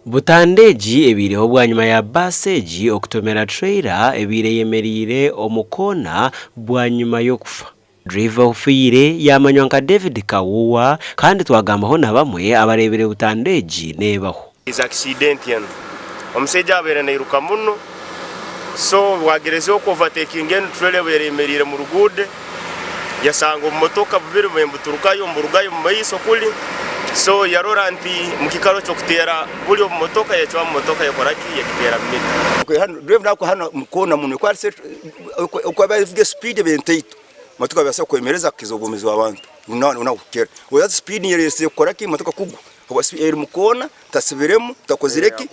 Butandu egi ebaireho bwanyima ya baasi egi okutomera trailer ebaire eyemereire omu koona bwanyima y'okufa. Driver ofiire yaamanywa nka David Kawuwa kandi twagambaho na bamwe abareebire butandu egi neebaho. Is accident enu omusaija abaire nairuka muno so bwagerezeho ku overtakinga enu trailer ebaire eyemereire mu ruguude yasanga obumotoka bubiri nibuturukayo niburugayo omu maiso kuri so yarora nti mukikaro ky'okuteera buri obumotoka yacwamu motoka yakora ki yagiteera mu miti. Driver nakuhana mukoona muno oku avuga speed eba ntaito. Motoka nibaasa kwemereza kukiza obwomeezi bw'abantu nakukira. Hati sipiidi niyo kukora ki emotoka kugwa ahabw'okuba eri omu koona tasibiremu takozire ki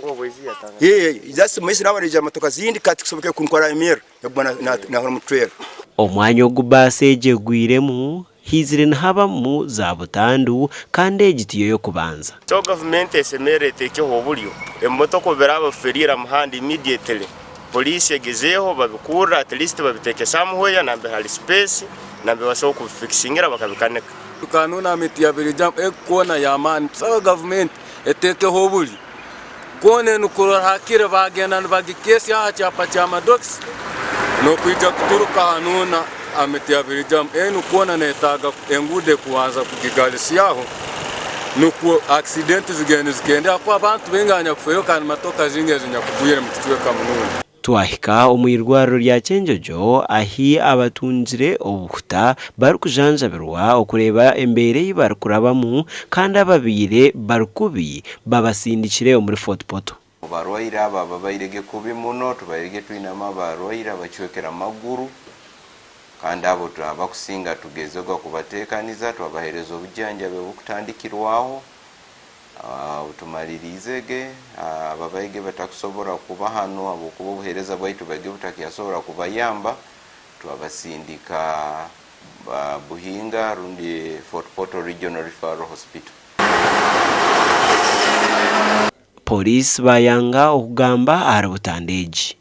just omu maisho naaba naija motoka zindi kati kusoboka nikwo arayemerra yaguma nahura omu trailer. Omwanya ogu baasi egi egwiremu haizire nihabamu za butandu kandi egi tiyo y'okubanza. So gavumenti esemerire etekeho oburyo ebimotoka obu biraaba biferiire aha muhanda immediately Police egezeeho babikurre at least babiteeke somewhere nambere hari space nambere basobola kubifikisingira bakabikanika. Kanuni amiti yabirijamu egi koona yamaani nitusaba gavumenti etekeho oburi koona enu kurora hakire bagenda nibagikesya aha kyapa kya madokisi nokwija kuturuka hanuuna amiti yabirijamu enu koona netaaga enguudo ekubanza kugigarisyaho nukwo accident zigende nizikendera ahakuba abantu baingi abanyakufeyo kandi matoka zingi ezinyakugwire omu kicweka munonga. Twahika omu irwariro rya Kyenjojo ahi abatungire obuhuta barikujanjabirwa okureeba embeera ei barikurabamu kandi ababaire bari kubi babasindikire omuri Fort Portal. Barwaire abo ababairege kubi muno, tubairege twinemu abarwaire abacwekere amaguru, kandi abo abakusinga tugezegwa kubateekaniza twabaheereza obujanjabi obukutandikirwaho obutumaliriize ge. Ababairege batakusobora kuba hanu habwokuba obuheereza bwaitu bubairege butakyasobora kubayamba, twabasindika Buhinga rundi Fort Portal Regional Referral Hospital. Pooriisi bayanga okugamba ahari butandu egi.